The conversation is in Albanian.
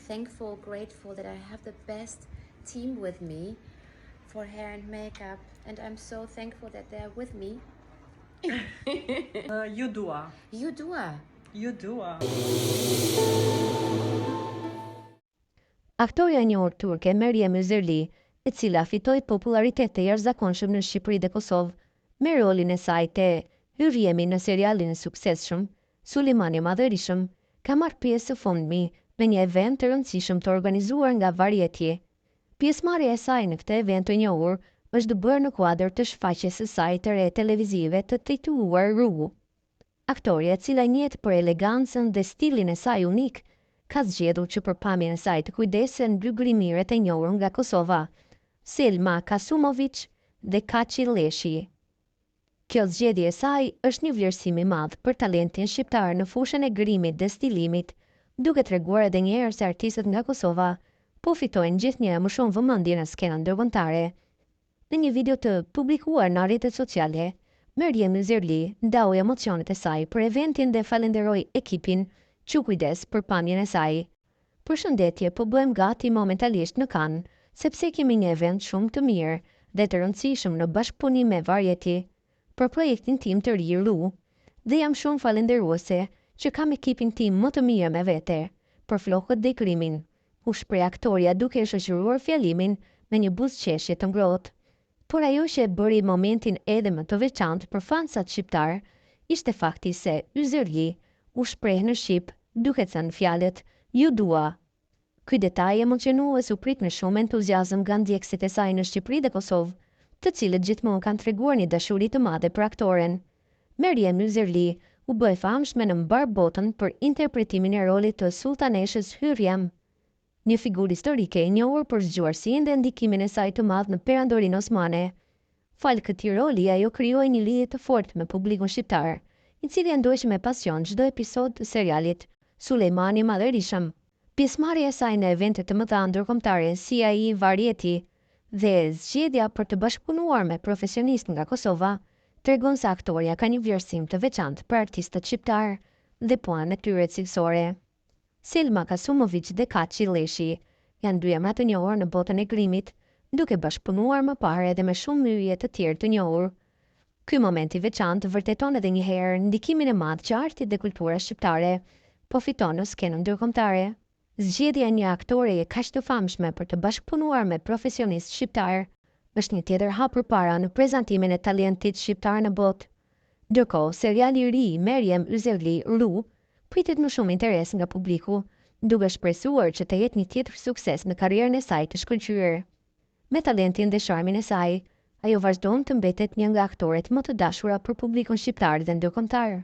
thankful, grateful that I have the best team with me for hair and makeup, and I'm so thankful that they're with me. Uh, ju dua. Ju dua. Ju dua. Aktorja e njohur turke Meryem Yzerli, e cila fitoi popullaritet të jashtëzakonshëm në Shqipëri dhe Kosovë me rolin e saj te Hyrremi në serialin e suksesshëm Sulejmani i Madhërishëm, ka marrë pjesë së fundmi në një event të rëndësishëm të organizuar nga Variety. Pjesëmarrja e saj në këtë event të njohur është bërë në kuadër të shfaqjes së saj të re televizive të titulluar Rue. Aktorja, e cila njihet për elegancën dhe stilin e saj unik, ka zgjedhur që për pamjen e saj të kujdesen dy grimiret e njohur nga Kosova, Selma Kasumoviq dhe Kaçi Lleshi. Kjo zgjedhje e saj është një vlerësim i madh për talentin shqiptar në fushën e grimit dhe stilimit, duke treguar edhe një herë se artistët nga Kosova po fitojnë gjithnjë e më shumë vëmendje në skenën ndërkombëtare. Në një video të publikuar në rrjetet sociale, Meryem Yzerli ndau emocionet e saj për eventin dhe falënderoi ekipin që u kujdes për pamjen e saj. Përshëndetje, po bëhem gati momentalisht në Kanë, sepse kemi një event shumë të mirë dhe të rëndësishëm në bashkëpunim me Variety për projektin tim të ri Rue dhe jam shumë falënderuese që kam ekipin tim më të mirë me vete për flokët dhe grimin, u shpreh aktorja duke e shoqëruar fjalimin me një buzëqeshje të ngrohtë. Por ajo që e bëri momentin edhe më të veçantë për fansat shqiptarë ishte fakti se Yzerli u shpreh në shqip duke thënë fjalët Ju dua. Ky detaj emocionues u prit me shumë entuziazëm nga ndjekësit e saj në Shqipëri dhe Kosovë, të cilët gjithmonë kanë treguar një dashuri të madhe për aktoren. Meryem Yzerli u bë e famshme në mbarë botën për interpretimin e rolit të Sulltaneshës Hyrrem, një figurë historike e njohur për zgjuarsinë dhe ndikimin e saj të madh në Perandorinë Osmane. Falë këtij roli, ajo krijoi një lidhje të fortë me publikun shqiptar, i cili e ndoqi me pasion çdo episod të serialit Sulejmani i Madhërishëm. Pjesëmarrja e saj në evente të mëdha ndërkombëtare si ai i Variety dhe zgjedhja për të bashkëpunuar me profesionistë nga Kosova tregon se aktorja ka një vlerësim të veçantë për artistët shqiptarë dhe punën e tyre cilësore. Selma Kasumoviq dhe Kaçi Lleshi janë dy emra të njohur në botën e grimit, duke bashkëpunuar më parë edhe me shumë yje të tjerë të njohur. Ky moment i veçantë vërteton edhe një herë ndikimin e madh që arti dhe kultura shqiptare po fiton në skenën ndërkombëtare. Zgjedhja e një aktoreje kaq të famshme për të bashkëpunuar me profesionistë shqiptarë është një tjetër hap përpara në prezantimin e talentit shqiptar në botë. Ndërkohë, seriali i ri i Meryem Yzerli, Rue, pritet me shumë interes nga publiku, duke shpresuar që të jetë një tjetër sukses në karrierën e saj të shkëlqyer. Me talentin dhe sharmin e saj, ajo vazhdon të mbetet një nga aktoret më të dashura për publikun shqiptar dhe ndërkombëtar.